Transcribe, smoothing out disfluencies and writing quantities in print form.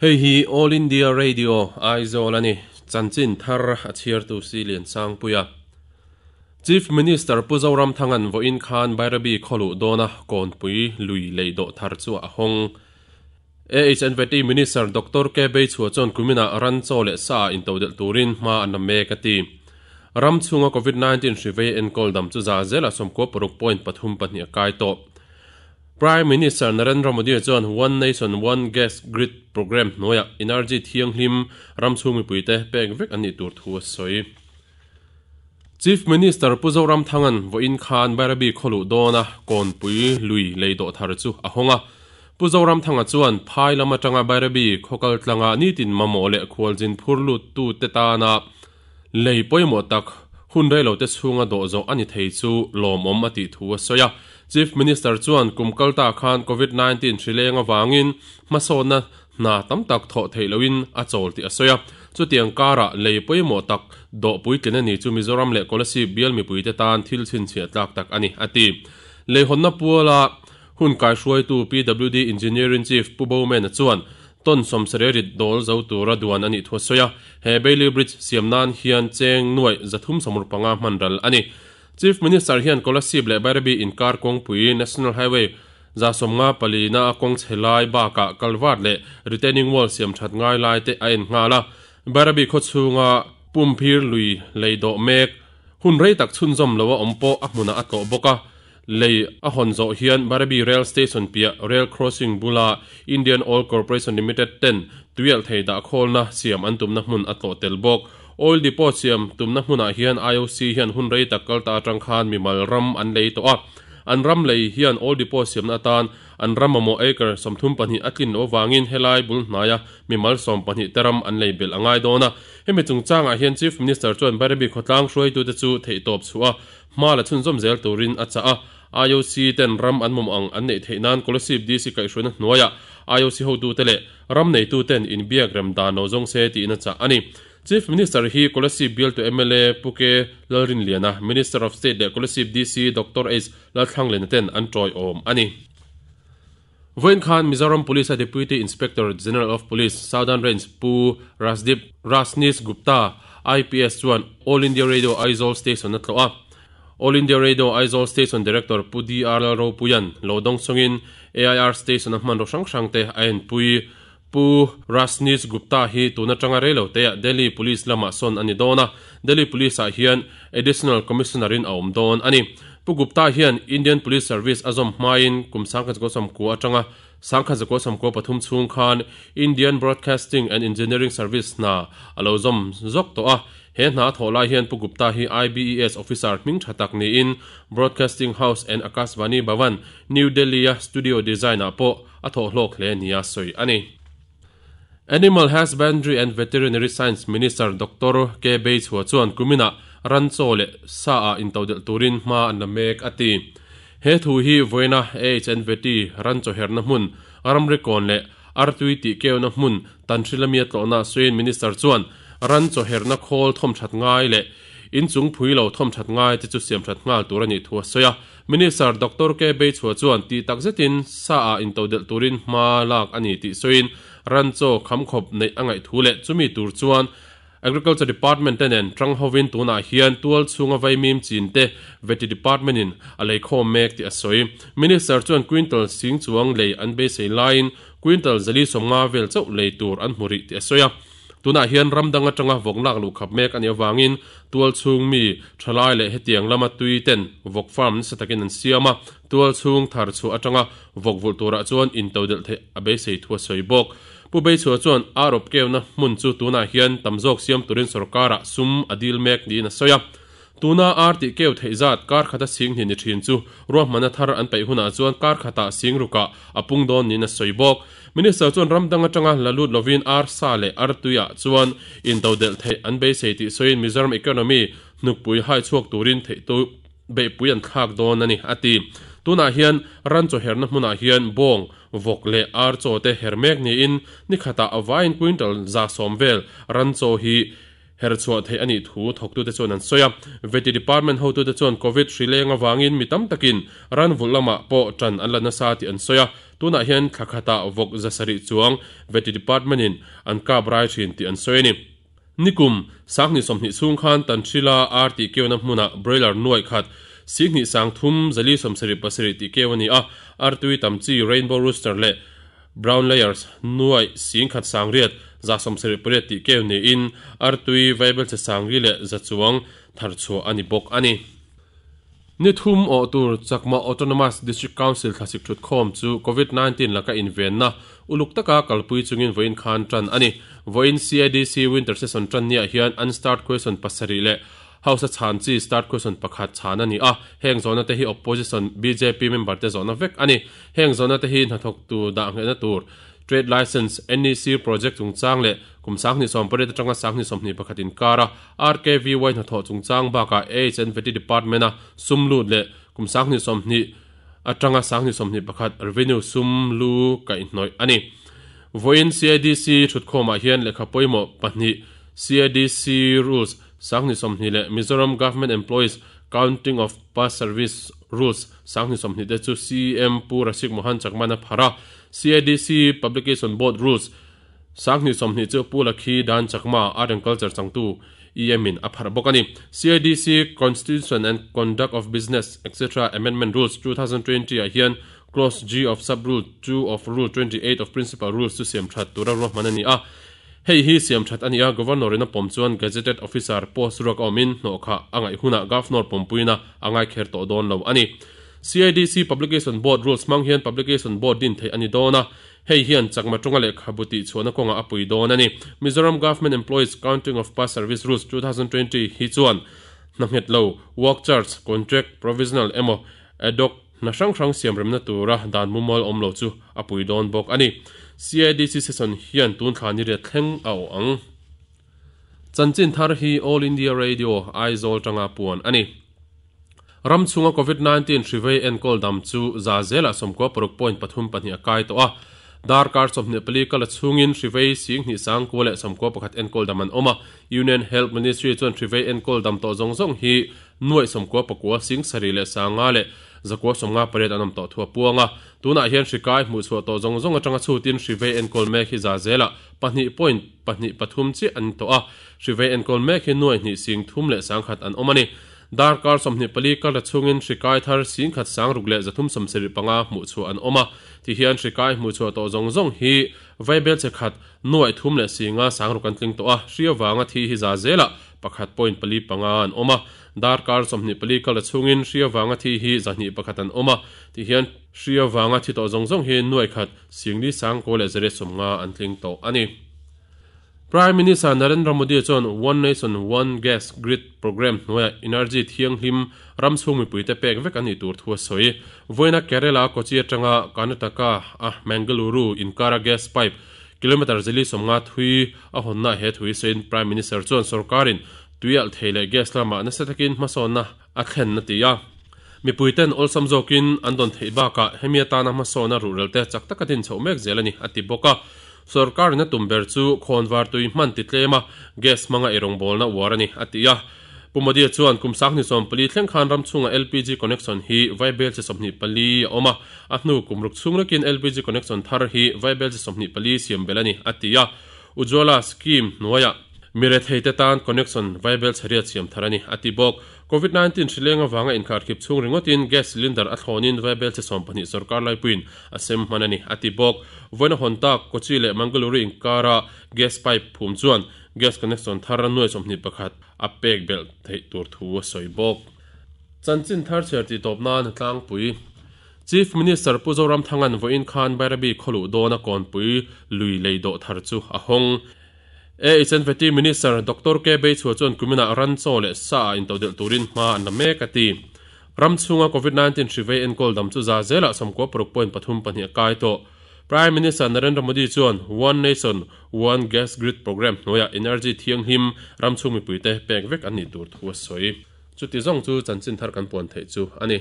Hei hi All India Radio, Aizawl a ni. Chanchin thar a chhiartu Silian Sangpuia. Chief Minister Pu Zoramthanga'n vawiin khan Bairabi khawluh dawna Kawnpui lui lei dawh thar chu a hawng. AHNVT Minister Doctor K Beichhua chuan kuminah ran chaw leh sa ah intodelh turin hma an la mek a ti. Ram chhunga Covid 19 hri vei enkawl dam chu za zela 96 point pathum pahnih a kai tawh. Prime Minister Narendra Modi chuan One Nation One Gas Grid Programme hnuaiah energy thianghlim ram chhung mipuite pek vek an nih tur thu a sawi. Chief Minister Pu Zoramthanga'n vawiin khan Bairabi khawluh dawna Kawnpui lui lei dawh thar chu a hawng a. Pu Zoramthanga chuan phai lam atanga Bairabi khaw kal tlanga nitin mamawh leh khualzin phur luttute tana lei pawimawh tak hun reilote chhunga dawh zawh a ni thei chu lawmawm a tih thu a sawi a. Chief Minister chuan kum kal ta khan Covid 19 hri leng avangin hmasawnna Hna tam tak thawh theih lohin a chawl tih a sawi a, chutiang karah lei pawimawh tak dawh puitlin a ni chu Mizoram leh Kolasib bial mipuite tan thil chhinchhiah tlak tak a ni, a ti. Lei hawnna puala hun kaihruaitu PWD Engineering Chief Pu Bowman-a chuan tawn sawmsarih rit dawl zo tura duan a nih thu a sawi a, he Bailey Bridge siam nan hian cheng nuaih 365 hman ral a ni. Chief Minister hian Kolasib leh Bairabi inkar kawngpui National Highway 154 a kawng chhe lai bakah culvert leh retaining wall siam that ngai lai te a en nghal a. Bairabi khaw chhunga pumphir lui lei dawh mek hun rei tak chhunzawm lo a awm pawh a hmunah a tlawh bawk a. Lei a hawn zawh hian Bairabi Rail Station piah rail crossing bula Indian Oil Corporation Limited ten tuialh thei dah khawlna siam an tumna hmun a tlawh tel bawk. Oil depot siam tumna hmunah hian IOC hian hun rei tak kal ta atang khan mimal ram an lei tawh a. An ram lei hian oil depot siamna atan an ram mamawh acre 32 a tlin loh avangin helai bul hnaia mimal 12 te ram an lei belh a ngai dawn a. Hemi chungchangah hian Chief Minister chuan Bairabi khawtlang hruaitute chu theihtawp chhuah a, hma la chhunzawm zel turin a chah a. IOC ten ram an mawmawh ang an neih theih nan Kolasib DC kaihhruaina hnuaiah IOC hotute leh ram neituten inbiak rem dan lo zawng se tiin a chah a ni. Chief Minister hi Kolasib bialtu mla Pu K Lalrinliana, Minister of State leh Kolasib DC Doctor H Lalthlanglena ten an tawiawm a ni. Vawiin khan Mizoram Police a Deputy Inspector General of Police, Southern Range Pu Rajdeep Rajneesh Gupta, IPS chuan All India Radio Aizawl Station a tlawh a. All India Radio Aizawl Station Director Pu DR Lalropuia'n lo dawng chungin AIR Station a hmanraw hrang hrang te a enpui. Pu Rajneesh Gupta hi tun atanga reilo teah Delhi Police lamah sawn a ni dawn a, Delhi Police ah hian Additional Commissioner in a awm dawn a ni. Pu Gupta hian Indian Police Service a zawm hmain kum 1990 atanga 1993 chhung khan Indian Broadcasting and Engineering Service hna a lo zawm zawk tawh a. He hna a thawh lai hian Pu Gupta hi IBES officer hming tha tak niin Broadcasting House and Akashvani Bhavan, New Delhi-a studio design-ah pawh a thawh hlawk hle nia sawi a ni. Animal Husbandry and Veterinary Science Minister Doctor K Beichhua chuan kuminah ran chaw leh sa ah intodelh turin hma an la mek a ti. He thu hi vawiina AHNVT ran chaw herna hmun, ramri kawn leh artui tih keuna hmun Tanhrilamia tlawhna sawiin Minister chuan ran chaw herna khawl thawmthat ngai leh inchung phui lo thawmthat ngai te chu siamthat nghal tur a nih thu a sawi a. Minister Doctor K Beichhua chuan tih tak zetin sa ah intodelh turin hma lak a ni tih sawiin ran chaw khamkhawp neih a ngaih thu leh chumi tur chuan Agriculture Department te nen tang hovin tunah hian tual chhunga vaimim chin te Vety Department in a lei khawm mek tih a sawi. Minister chuan quintal sing chuang lei an beisei laiin quintal zali 50 vel chauh lei tur an hmu rih tih a sawi a. Tunah hian ram dang atanga vawk lak luh khap mek a nih avangin tual chhung mi thalai leh hetiang lama tui ten vawk farm nasa takin an siam a, tual chhung thar chhuah atanga vawk vulh turah chuan intodelh theih a beisei thu a sawi bawk. Pu Beichhua chuan a rawp keuna hmun chu tunah hian tam zawk siam turin sorkarah sum a dil mek niin a sawi a. Tuna ar tih keu theih zat kar khata sing hnih ni thin chu ruahmanna thar an peih hunah chuan kar khatah sing rukah a pung dawn niin a sawi bawk. Minister chuan ram dang atanga la lut lovin ar sa leh ar tuiah chuan intodelh theih an beisei tih sawiin Mizoram economy hnukpui hai chhuak turin theihtu beihpui an thlak dawn a ni, a ti. Tunah hian ran chaw herna hmunah hian bawng, vawk leh ar chaw te her mek niin ni khatah a vaiin quintal 110 vel ran chaw hi. Herchhuah theih a nih thu thawktute chuan an sawi a. Vety Department hotute chuan Covid hri leng avangin mi tam takin ran vulh lamah pawh ṭan an la nasa tih an sawi a. Tunah hian thla khatah vawk 700 chuang Vety Department-in an kap rai ṭhin tih an sawi a ni. Nikum, Sanghnih 20 chhung khan Tanhrila ar tih keuna hmunah broiler nuaih khat, Singhnih 30 477 tih keu a ni a, artui tam chi Rainbow Rooster leh Brown Layers nuaih 10,000 sangriat 178 tih keu niin artui vaibelchhe sangri leh za chuang thar chhuah a ni bawk a ni. Ni thum awh tur Chakma Autonomous District Council thlasik thutkhawm chu Covid 19 laka invenna uluk taka kalpui chungin vawiin khan tan a ni. Vawiin CADC Winter Session tan niah hian Unstart Question pasarih leh House a chhan chi Start Question pakhat chhan a ni a, heng zawhna te hi Opposition bjp member te zawhna vek a ni. Heng zawhna te hi hnathawktu dah nghehna tur Trade License, NEC Project chungchang leh kum 2018 atanga 2021 inkara RKVY hnathawh chungchang bakah AHNVT Department-a sum lut leh kum 2020 atanga 2021 Revenue sum lu kaihhnawih a ni. Vawiin CADC thutkhawmah hian lehkha pawimawh pahnih CADC Rules 2020 leh Mizoram Government Employees Counting of Past Service Rules 2020 te chu CEM Pu Rasik Mohan Chakman a phar a. CADC Publication Board Rules 2020 chu Pu Lakhi Dan Chakma, Art and Culture changtu EM in a pharh bawk a ni. CADC Constitution and Conduct of Business etc. Amendment Rules 2020 ah hian Clause G of Sub-Rule 2 of Rule 28 of Principal Rules chu siam that tura ruahman a ni a. Hei hi siam that a ni a, Governor in a pawm chuan Gazetted Officer post ruak a awmin hnawhkhah a ngaih hunah Governor pawmpuina a ngai kher tawh dawn lo a ni. CADC Publication Board Rules hmang hian Publication Board din theih a ni dawn a, hei hian chakma tawnga lehkhabu tih chhuahna kawngah a pui dawn a ni. Mizoram Government Employees Counting of Past Service Rules 2020 hi chuan hna nghet lo, work charge, contract, provisional emaw ad hoc hna hrang hrang siam remna tura dan mumal awm lo chu a pui dawn bawk a ni. CADC session hian tun thla ni riat thleng a awh ang. Chanchin thar hi All India Radio, Aizawl tanga puan a ni. Ram chhunga Covid 19 hrivei enkawl dam chu za zelah 96.32 a kai tawh a. Darkar 24 kala chhungin hrivei 29,091 enkawl dam an awm a. Union Health Ministry chuan hrivei enkawl dam tawh zawng zawng hi nuaih 99 7 leh 5 leh 958 an awm tawh thu a puang a. Tunah hian hri kai hmuhchhuah tawh zawng zawng atanga chhutin hrivei enkawl mek hi za zelah 2.23 chiah an ni tawh a. Hrivei enkawl mek hi nuaih hnih 30 leh 100 an awm a ni. Darkar 24 kal ta chhungin hri kai thar 10 6 leh 375 hmuhchhuah an awm a. Tihian hri kai hmuhchhuah tawh zawng zawng hi vaibel che khat nuaih thum leh singa 6 an tling tawh a. Hri avanga thi hi za zelah 1.45 an awm a. Darkar 24 kal ta chhungin hri avanga thi hi 201 an awm a. Tihian hri avanga thi tawh zawng zawng hi nuaih khat 4 9 leh 150 an tling tawh a ni. Prime Minister Narendra Modi chuan One Nation One Gas Grid Programme hnuaiah energy thianghlim ram chhung mipuite pek vek an nih tur thu a sawi. Vawiina Kerala Kochi atanga Karnataka a Mangaluru inkara gas pipe kilometre zili 50 thui a hawnna he thu hi sawiin Prime Minister chuan sorkarin tuialh thei leh gas lamah nasa takin hmasawnna a thlen a ti a. Mipuiten awlsam zawkin an dawn theih bakah hemi atana hmasawnna ruhrel te chak taka din chhoh mek zel a ni a ti bawk a. Sorkarin a tum ber chu khawnvar tui hman ti tlem a, gas hmanga ei rawngbawlna uar a ni, a ti a. Pu Modi-a chuan kum 2024 thleng khan ram chhunga LPG connection hi vaibel chi 24 a awm a, a hnu kum ruk chhung lekin LPG connection thar hi vaibel chi 24 siam belh a ni, a ti a. Ujjwala scheme hnuaiah mi retheite tan connection vaibel chhariat siam thar a ni, a ti bawk. Covid 19 hri leng avanga inkharkhip chhung ringawtin gas cylinder a thlawnin vaibel chi 12 sorkar laipuiin a sem hman a ni, a ti bawk. Vawiina hawn tak Kochi leh Mangaluru inkara gas pipe phum chuan gas connection thar nuai 21 a pek belh theih tur thu a sawi bawk. Chanchin thar chhiar tih tawp nan tlangpui Chief Minister Pu Zoramthanga'n vawiin khan Bairabi khawluh dawna kawnpui lui lei dawh thar chu a hawng. AHNVT Minister Doctor K Beichhua chuan kuminah ran chaw leh sa ah intodelh turin hma an la mek a ti. Ram chhunga Covid 19 hri vei enkawl dam chu za zelah 96.32 a kai tawh. Prime Minister Narendra Modi chuan One Nation, One Gas Grid Programme hnuaiah energy thianghlim ram chhung mipuite pek vek an nih tur thu a sawi. Chuti zawng chu chanchin thar kan puan theih chu a ni.